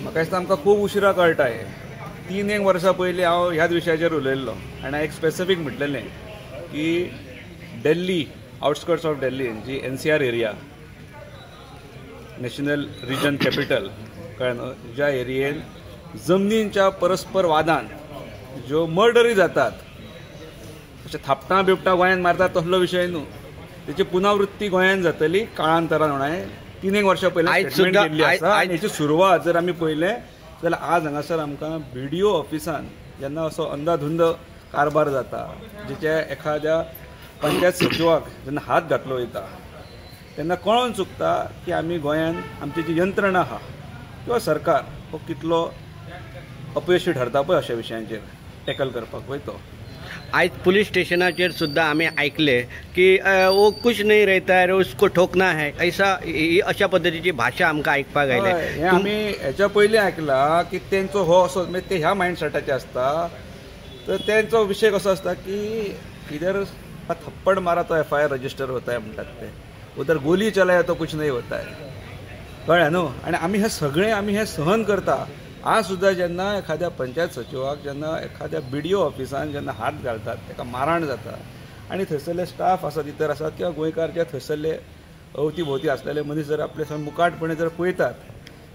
म्हाका दिसता आमकां खूब उशिरा कळटा हें. 3-1 वर्सां पयलीं हांव ह्याच विशयाचेर उलयल्लो आनी एक स्पेसिफीक म्हटलेलें की दिल्ली, आउटस्कर्ट्स ऑफ दिल्ली जी NCR area, national region capital, कळ्ळें न्हू, ज्या एरियेन जमनींच्या परस्पर वादान ज्यो मर्डरी जातात, अशें थापटां बिपटां गोंयांत मारतात तसलो विशय न्हू, तेची पुनरावृत्ती गोंयांत जातली काळांतरान म्हणून हांवें 3-1 वर्सां पयलीं स्टेटमेंट दिल्ली आसा. आनी हेची सुरवात जर आमी पळयलें जाल्यार आज हांगासर आमकां BDO ऑफिसान जेन्ना असो अंदाधुंद कारभार जाता, जिचे एखाद्या पंचायत सचिवाक जेन्ना हात घातलो वयता तेन्ना कळोन चुकता की आमी गोंयांत आमची जी यंत्रणा आहा किंवा सरकार हो कितलो अपयशी ठरता पळय अशा विशयांचेर टॅकल करपाक पळय तो. आयज पुलीस स्टेशनाचेर सुद्दां आमी आयकले की वो कुछ नहीं रहता है, उसको ठोकना है, ऐसा अशा पद्दतीची भाशा आमकां आयकपाक आयले. हें आमी हेच्या पयलीं आयकलां की तेंचो हो असो, म्हणजे ते ह्या मायंडसेटाचे आसता. तर तेंचो विशय कसो आसता की किधर थप्पड मारा तो FIR register होता है म्हणटात ते, उधर गोली चलाया तो कुछ नहीं होता है, कळ्ळें न्हू. आनी आमी हें सगळें आमी हें सहन करता. आज सुद्दां जेन्ना एखाद्या पंचायत सचिवाक जेन्ना एखाद्या BDO ऑफिसान जेन्ना हात घालतात, ताका मारहाण जाता आनी थंयसरले स्टाफ आसा भितर आसात किंवा गोंयकार जे थंयसरले अवती भोवती आसलेले मनीस जर आपले मुकाटपणे जर पळयतात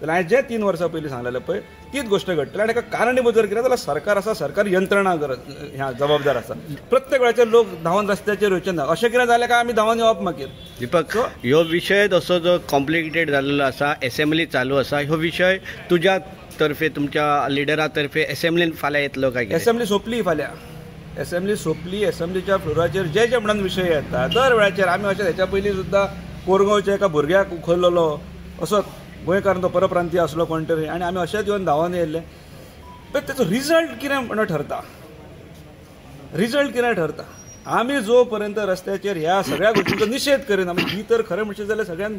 जाल्यार हांवें जे 3 वर्सां पयलीं सांगलेलें पळय तीच गोश्ट घडटली. आनी ताका कारणीभूत जर कितें जाल्यार सरकार आसा, सरकार यंत्रणा गरज ह्या जबाबदार आसा. प्रत्येक वेळाचेर लोक धांवन रस्त्याचेर वयचे ना, अशें कितें जालें काय आमी धांवन येवप मागीर. दीपक, ह्यो विशय तसो जो कॉम्प्लिकेटेड जाल्लो आसा, एसेंब्ली चालू आसा, ह्यो विशय तुज्या तर्फे, तुमच्या लिडरा तर्फे एसेंब्लीन फाल्यां येतलो काय? एसेंब्ली सोंपली फाल्यां, एसेंब्ली सोंपली. एसेंब्लीच्या फ्लोराचेर जे जे म्हणून विशय येता दर वेळाचेर आमी अशें हेच्या पयलीं सुद्दां कोरगांवच्या एका भुरग्याक उखल्लेलो, असो गोंयकार तो परप्रांतीय आसलो कोण तरी, आनी आमी अशेंच येवन धांवन येयल्ले. पण तेचो रिजल्ट कितें म्हणून ठरता, रिजल्ट कितें ठरता. आमी जो पर्यंत रस्त्याचेर ह्या सगळ्या गोश्टींचो निशेध करिना, ही तर खरें म्हणचे जाल्यार सगळ्यान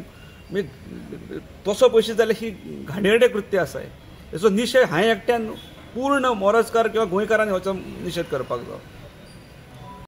तसो पयशे जाल्यार ही घाणेरडें कृत्य आसा. हेचो निशेध हांवें एकट्यान पूर्ण मोरजकार किंवा गोंयकारांनी होचो निशेध करपाक जाय.